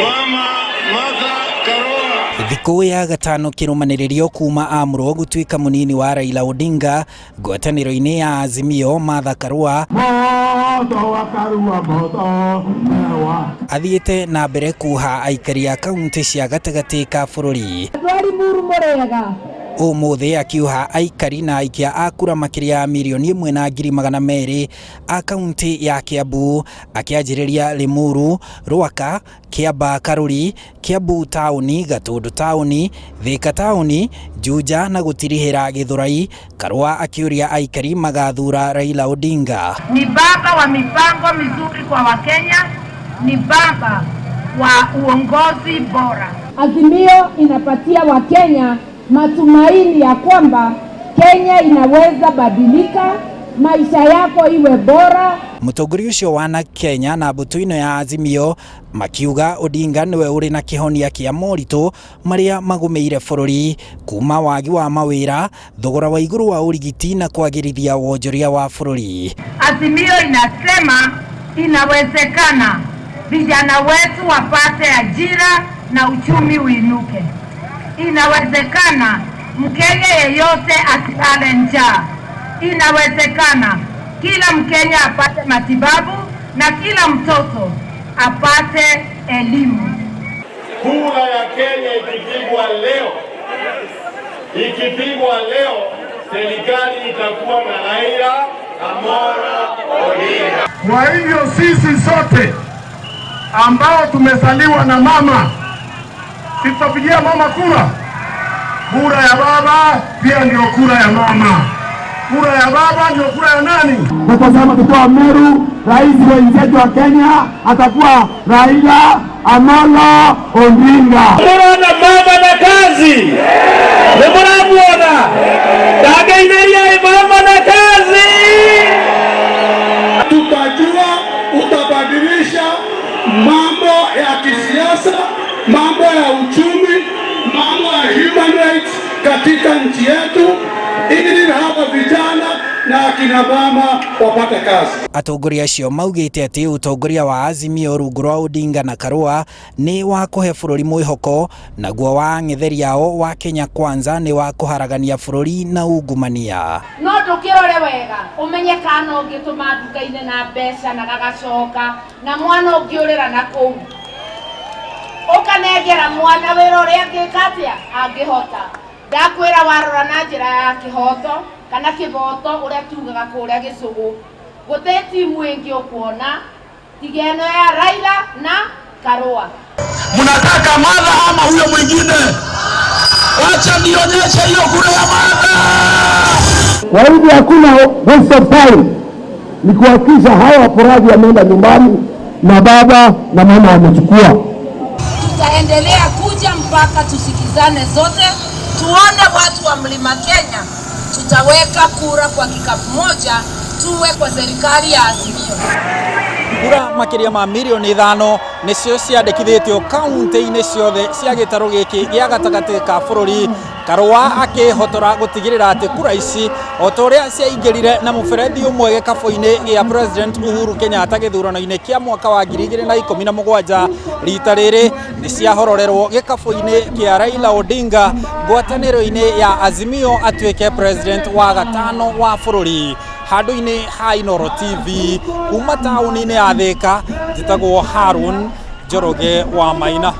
Mama Martha Karua. Thikũ ya gatano kĩrũmanĩrĩrio kuma amũrwo gũtuĩka mũnini wa Raila Odinga ngwatanĩro-inĩ ya Azimio, Martha Karua Moto wa Karua, moto wa athiĩte na mbere kuha aikari a kaunti cia gatagatĩ ka bũrũri. Andũ a Limuru, mũrĩega? Ũmũthĩ akiuha aikari na aikia a kura makĩria ya 1,200,000 a kaunti ya Kiambu, akĩanjĩrĩria Limuru, Rwaka, Kiambaa, Karuri, Kiambu taũni, Gatundu taũni, Thika taũni, Juja na gũtirihĩra Githurai. Karua akĩũria aikari magathura Raila Odinga. Ni baba wa mipango mizuri kwa Wakenya, ni baba wa uongozi bora. Azimio inapatia Wakenya matumaini ya kwamba Kenya inaweza badilika, maisha yako iwe bora. Mũtongoria ũcio wa na Kenya na mbũtũ ĩno ya Azimio makiuga Odinga nĩwe ũrĩ na kĩhonia kĩa moritũ marĩa magũmĩire bũrũri, kuma wagi wa mawĩra, thogora wa igũrũ wa ũrigiti na kwagĩrithia wonjoria wa bũrũri. Azimio inasema inawezekana vijana wetu wapate ajira na uchumi uinuke. Inawezekana Mkenya yeyote asilale njaa. Inawezekana kila Mkenya apate matibabu na kila mtoto apate elimu. Kura ya Kenya ikipigwa leo, ikipigwa leo, serikali itakuwa na Raila Amolo Odinga. Kwa hivyo sisi sote ambao tumezaliwa na mama, si tutapigia mama kura? Kura ya baba pia ndio kura ya mama. Kura ya baba ndio kura ya nani? Tutasema tukiwa Meru, rais wa nchi yetu wa Kenya atakuwa Raila Amolo Odinga. Murona mama na kazi, nĩmũramuona ndangĩinĩriai mama na kazi. Tutajua utabadilisha mambo ya kisiasa, mambo ya uchumi, mambo ya human rights katika nchi yetu, ili hawa vijana na akina mama wapate kazi. Atongoria acio maugĩte atĩ ũtongoria wa Azimio rungu rwa Odinga na Karua nĩ wa kũhe bũrũri mwĩhoko, naguo wa ang'etheri ao wa Kenya Kwanza nĩ wa kũharagania bũrũri na ungumania. No ndũkĩrore wega ũmenye kana ũngĩtũma nduka-inĩ na mbeca na gagacoka na mwana ũngĩũrĩra na kũu, ũkanengera mwana wĩra ũrĩa angĩka atĩa angĩhota. Ndakwĩra, warora na njĩra ya kĩhoto kana kĩboto, ũrĩa tugaga kũrĩa gĩcũgũ, gũtĩ timu ĩngĩ ũkuona tiga ĩno ya Raila na Karua. Mnataka Martha ama huyo mwingine? Wacha nionyeshe hiyo kura ya Martha. Kwa hivyo hakuna waste of time, ni kuhakikisha hawa waporaji wameenda nyumbani na baba na mama wamechukua. Tutaendelea kuja mpaka tusikizane zote, tuone watu wa Mlima Kenya tutaweka kura kwa kikapu moja, tuwe kwa serikali ya Azimio. Kura makĩria ma 5 mirioni nĩcio ciandĩkithĩtio kaunti-inĩ ciothe cia gĩtarũ gĩkĩ gĩa gatagatĩ ka bũrũri. Karua akĩhotora gũtigĩrĩra atĩ kura ici, o ta ũrĩa ciaingĩrire na mũberethi ũmwe gĩkabũ-inĩ gĩa President Uhuru Kenyatta gĩthurano-inĩ kĩa mwaka wa 2017, rita rĩrĩ nĩ ciahororerwo gĩkabũ-inĩ kĩa Raila Odinga ngwatanĩro-inĩ ya Azimio, atuĩke president wa gatano wa bũrũri. Handũ-inĩ ha Inooro TV kuma taũni-inĩ ya Thika, njĩtagwo Harun Njoroge wa Maina.